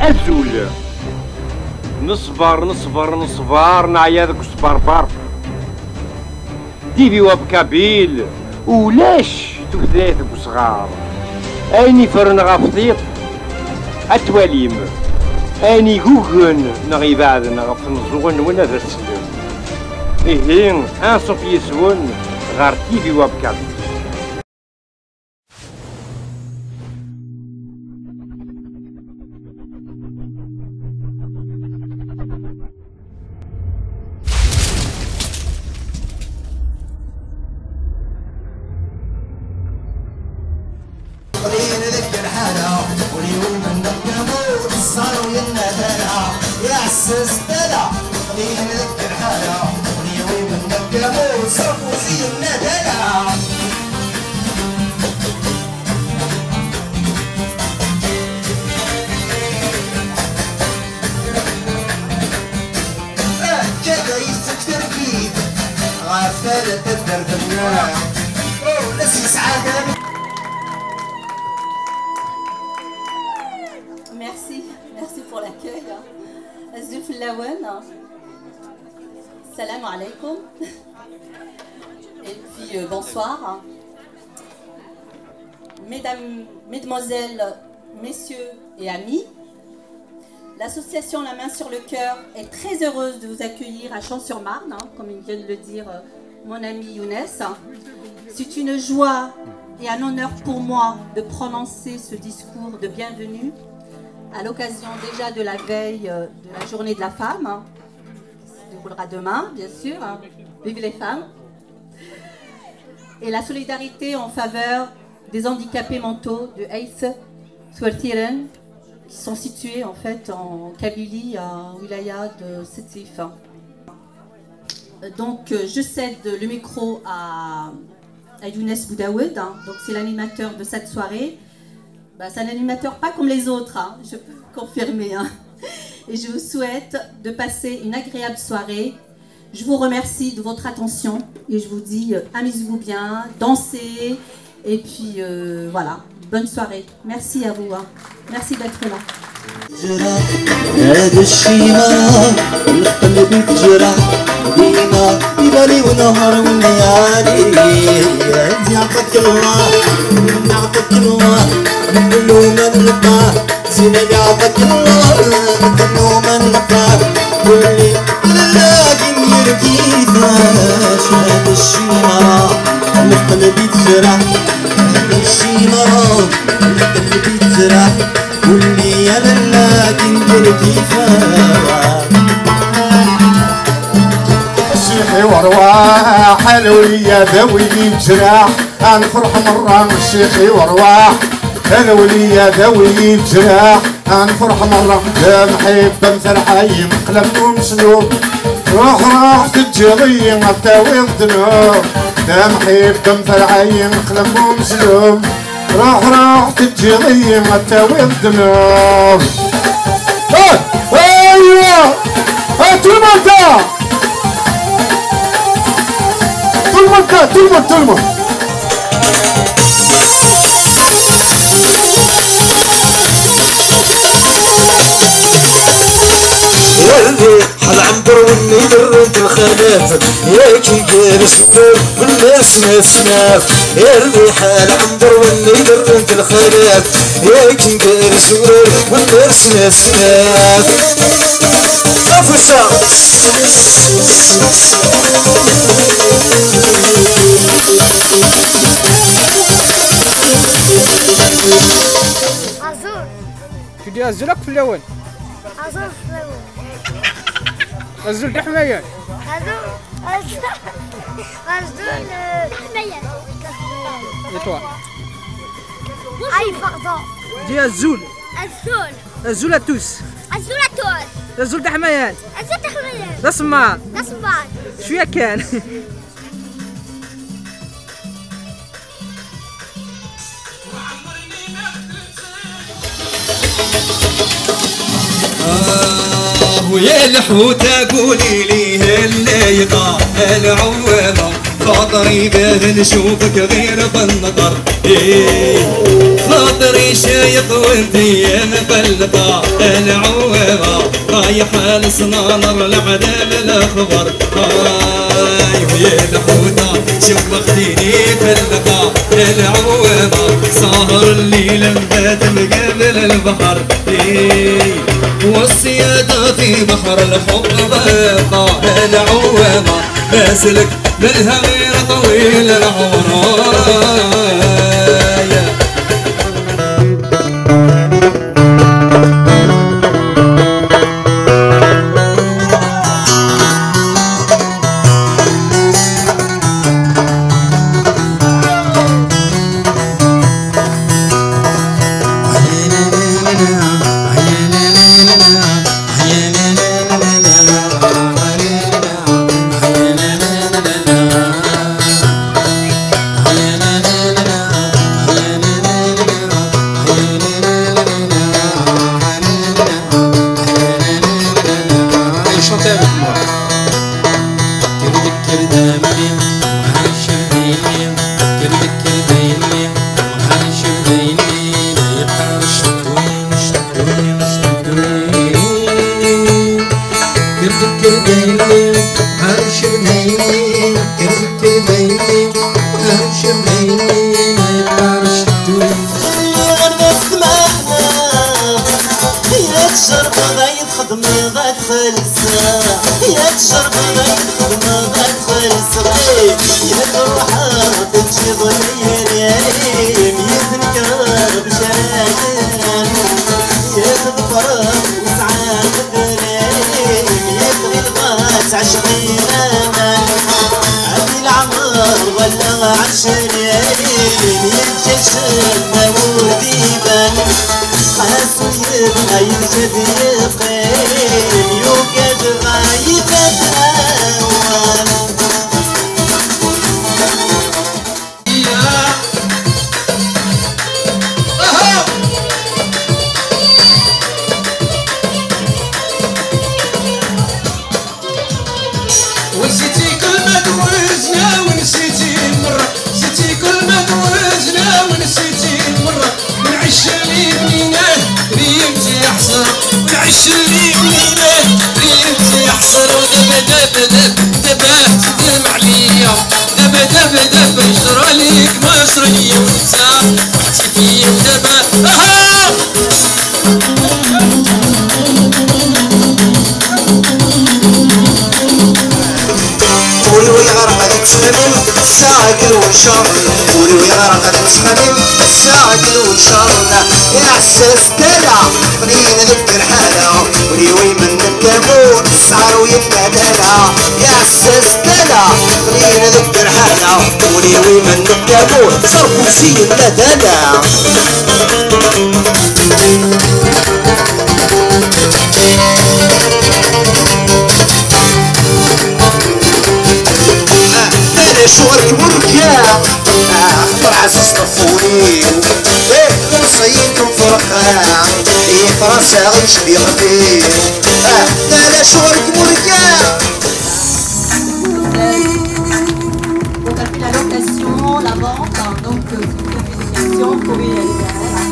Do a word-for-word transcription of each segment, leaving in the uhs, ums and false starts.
Azul. Neṣber, neṣber, neṣber, neɛya deg usberber. T V Web Kabyle, ulac tutlayt deg usɣar. Ayen iffren ɣef tiṭ, ad twalim. Ayen igugen neɣ ibeɛden ɣef tmeẓẓuɣin-nwen, ad as-slem. Ihi, anṣuf yis-wen ɣer T V Web Kabyle. Qqlen deg lḥala, ur yumen deg tamurt, ṣṣar u yenna tala, iɛessas tala. Qqlen deg lḥala, ur yumen deg tamurt, ṣṣar u yenna tala. Akka i yessefk targit ɣef tala taddart-nneɣ. Ur la s-yesɛa. Merci, merci pour l'accueil. Azul fell-awen. Salam alaikum. Et puis, euh, bonsoir. Mesdames, mesdemoiselles, messieurs et amis, l'association La Main sur le Cœur est très heureuse de vous accueillir à Champs-sur-Marne, hein, comme il vient de le dire, euh, mon ami Younes. C'est une joie et un honneur pour moi de prononcer ce discours de bienvenue à l'occasion déjà de la veille, euh, de la journée de la femme, hein, qui se déroulera demain, bien sûr, hein. Vive les femmes ! Et la solidarité en faveur des handicapés mentaux de Aït Twertiren, qui sont situés en fait en Kabylie, à wilaya de Sétif. Donc, euh, je cède le micro à, à Younes Boudaoud, hein. Donc, c'est l'animateur de cette soirée. Bah, c'est un animateur pas comme les autres, hein, je peux confirmer, hein. Et je vous souhaite de passer une agréable soirée. Je vous remercie de votre attention et je vous dis, euh, amusez-vous bien, dansez, et puis, euh, voilà, bonne soirée. Merci à vous, hein. Merci d'être là. هذا الشيما القلب يتجرح ديما، يبالي ونهار ونيالي. يعطيك الله، يعطيك الله، من كل ما نلقاه. سيدي عطاك الله، من كل ما نلقاه. قول لي، على الله كيفاش هذا الشيما القلب يتجرح. هذا الشيما القلب يتجرح. قول لي يا لالا كي ندير كيفاه. شيخي ورواح، حلو ليا ذوي الجراح، نفرح مرة. شيخي ورواح، حلو ليا ذوي الجراح، نفرح مرة. لا محب مثل حي مقلب ومسلوب، روح روح تجي لي ما تاوي الذنوب. لا محب مثل حي مقلب ومسلوب، روح روح تجي لي ما تاوي الذنوب. آه، ايوه، آه، tout le monde là. Tout le monde là, tout le monde, tout le monde. واللي حال عنبر واللي درد الخلاف، ياك ندير سبب والناس ما تسمع. الريحة العنبر واللي درد الخلاف، ياك ندير سبب والناس ما تسمع. طفشة. Azul. Tu dis azul akk fell-awen. Azul fell-awen. Azul d aḥmayan. Azul, azul, azul, euh, d aḥmayan. Et toi ? Aïe, pardon. Dis azul. Azul. Azul à tous. Azul à tous. Azul d aḥmayan. Azul d aḥmayan. D asemmaḍ. D asemmaḍ. Cwiya kan. آه، ويا الحوت قولي لي هل يضا العوامة. خاطري باه نشوفك غير بالنظر. إيه، خاطري شايق وانت يا مفلقة العوامة، رايحة لصنانر العدم الأخضر. آي يا الحوتة، شوختيني في اللقاء العوامة، سهر الليل مبات مقابل البحر. إيه، والصيادة في بحر الحب غرقة العوامة، باسلك بالهوير طويل العمر. Allez, chantez avec moi. تخدمي ضيف السماء، يا تشرب ضيف السماء، يا تروح تمشي ضيري، يا تنكر بشانك، يا تظفر وسعاد غريب، يا تغيظ عشقي لامان، عندي العمر ولا عشرين، يا تجي تشمر وديبان، قاسم يبقى يتشد يقيم، يوجد غايب الأول. ونسيتي كل ما دوزنا، ونسيتي مرة، نسيتي كل ما دوزنا، ونسيتي مرة. ونعيش اللي بنيناه، ريمتي يا حسرة. ونعيش اللي بنيناه، ريمتي يا حسرة. دابا، دابا، دابا، دابا تدلم عليا. دابا، دابا، دابا، جرى ليك ما جرى ليا. وانت رحتي بيا دابا. آه! ولي ولي غرقة تسممي، ساعة كل وشر. ولي ولي غرقة تسممي، ساعة كل وشر. يا عساس كلا، خلينا نذكر حالة. ولي وي من نكابو، تسعة ويا ثلاثة. يا عساس كلا، خلينا نذكر حالة. ولي وي من نكابو، صرفوا سي ثلاثة. تاني شورك مركا، آه، خطر عزيز طفوين. إيه، نصيكم فرقة، إيه، فرنسا غير شبيغتي. آه، تاني شورك مركا. Donc, elle fait la location, la vente, hein, donc, euh, si vous avez des questions, vous pouvez y aller derrière, hein.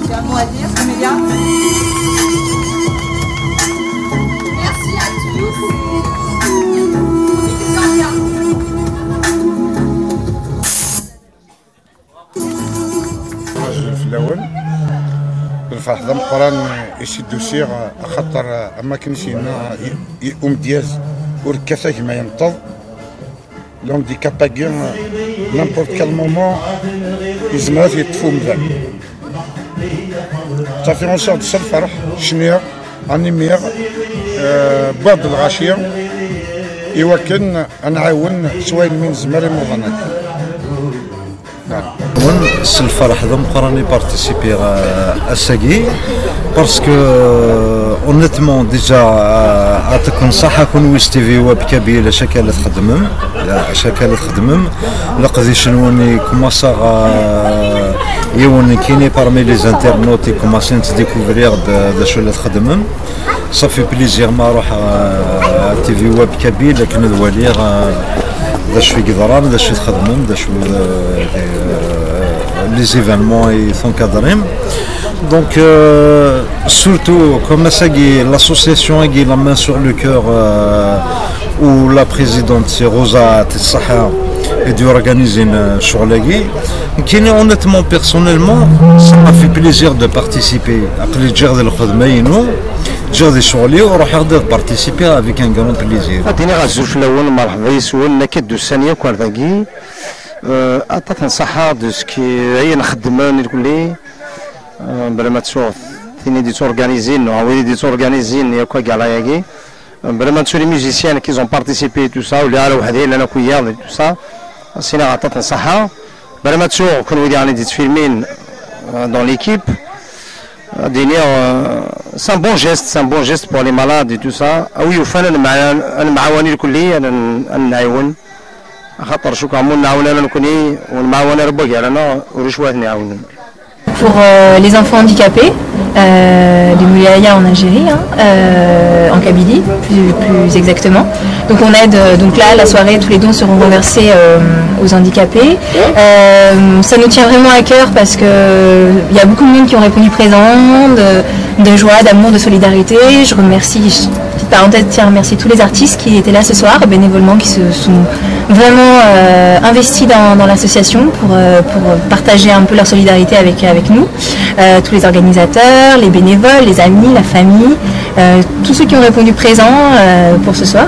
Tu as un mot à dire, Camélia ? Merci à tous. Profitez-en bien. Fell-awen. Lferḥ d ameqqran i s-id-usiɣ, axaṭer, am wakken i s-yenna i, i umedyaz, ur kkat a gma yenṭeḍ. L'handicap-agi, n'importe quel moment, yezmer ad t-yeṭṭef umdan. Ttafeɣ usiɣ-d s lferḥ, cniɣ, animiɣ, eh, wwiɣ-d lɣaci, i wakken ad nɛawen s wayen mi nezmer imuḍan-agi. Wen, s lferḥ d ameqqran i participiɣ, eh, ass-agi, parce que, eh, honnêtement, déjà, eh, aṭuk n ṣṣaḥa kunwi s T V Web Kabyle, acu akka la txeddmem, eh, acu akka la txeddmem, leqdic-nwen i kumaṣaɣ, eh, Yiwen nekkini parmi les internautes i commencent découvrir d acu la txeddmem. Ça fait plaisir ma ruḥeɣ à T V Web Kabyle akken ad waliɣ d acu i yeḍran, d acu i txeddmem, d acu les événements i tencadrem. Donc, euh, surtout, comme ça, l'association a la main sur le cœur, euh, où la présidente, c'est Rosa Tessaha, et d'organiser une euh, sur la guy. Qui honnêtement, personnellement, ça m'a fait plaisir de participer. Après le Djihad al Khadmaïno, Djihad al Shorli, on a participer avec un grand plaisir. Ad iniɣ azul fell-awen, merḥba yes-wen, nekk d ussan yakk ar dagi. Aṭas n ṣṣaḥa d ski ayen xeddmen irkelli. Bla ma ttuɣ tin i d-itturganizin, neɣ wid i d-itturganizin yakk agala-agi. Bla ma ttu les musiciens qui ont participé et tout ça, ur lliɣ ara weḥd-i, llan akk wiyaḍ et tout ça. Sinaɣ aṭas n ṣṣaḥa. Bla ma ttuɣ kunwi diɣen i d-ittfilmin dans l'équipe. Ad iniɣ, c'est un bon geste, c'est un bon geste pour les malades et tout ça. A wi yufan ad nemɛawan irkelli, ad nɛiwen. Axaṭer cukkeɣ ma ur nɛawen ara nekni, ur nemɛawan ara n wagar-aneɣ, ulac wa ad ten-iɛawnen. Pour euh, les enfants handicapés, euh, les Moulaya en Algérie, hein, euh, en Kabylie plus, plus, exactement. Donc on aide, euh, donc là la soirée, tous les dons seront reversés euh, aux handicapés. Euh, ça nous tient vraiment à cœur parce que il y a beaucoup de monde qui ont répondu présent, de, de joie, d'amour, de solidarité. Je remercie, petite parenthèse, tiens, remercie tous les artistes qui étaient là ce soir, bénévolement, qui se sont vraiment euh, investis dans, dans l'association pour, euh, pour partager un peu leur solidarité avec, avec nous. Euh, tous les organisateurs, les bénévoles, les amis, la famille, euh, tous ceux qui ont répondu présent euh, pour ce soir.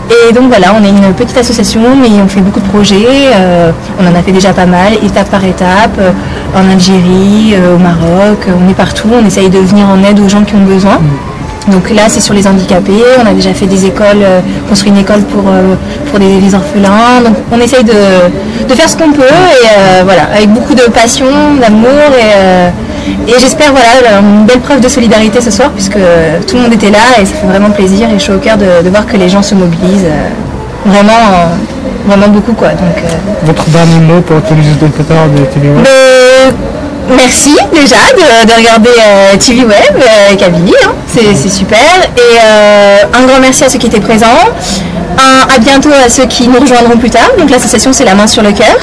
Et donc voilà, on est une petite association, mais on fait beaucoup de projets. Euh, on en a fait déjà pas mal, étape par étape, euh, en Algérie, euh, au Maroc, euh, on est partout. On essaye de venir en aide aux gens qui ont besoin. Donc là, c'est sur les handicapés. On a déjà fait des écoles, euh, construit une école pour, euh, pour des, les orphelins. Donc on essaye de, de faire ce qu'on peut et euh, voilà, avec beaucoup de passion, d'amour et, euh, et j'espère voilà une belle preuve de solidarité ce soir puisque tout le monde était là et ça fait vraiment plaisir et chaud au cœur de, de voir que les gens se mobilisent euh, vraiment, euh, vraiment beaucoup quoi. Donc, euh, Votre dernier mot pour tous les utilisateurs de T V Web? Mais merci déjà de, de regarder euh, T V Web euh, Kabylie, hein. C'est c'est super. Et euh, un grand merci à ceux qui étaient présents. Un, à bientôt à ceux qui nous rejoindront plus tard. Donc l'association c'est La Main sur le Cœur.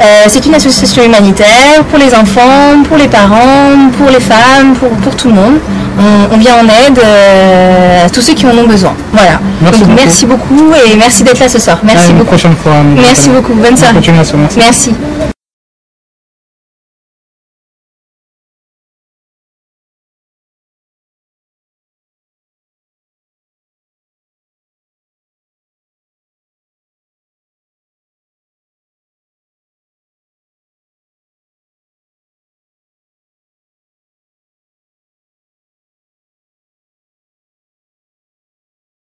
Euh, c'est une association humanitaire pour les enfants, pour les parents, pour les femmes, pour, pour tout le monde. On, on vient en aide euh, à tous ceux qui en ont besoin. Voilà. Merci Donc beaucoup. Merci beaucoup et merci d'être là ce soir. Merci À une beaucoup. Prochaine fois. Merci beaucoup. Bonne soirée. Continuation. Merci. Merci.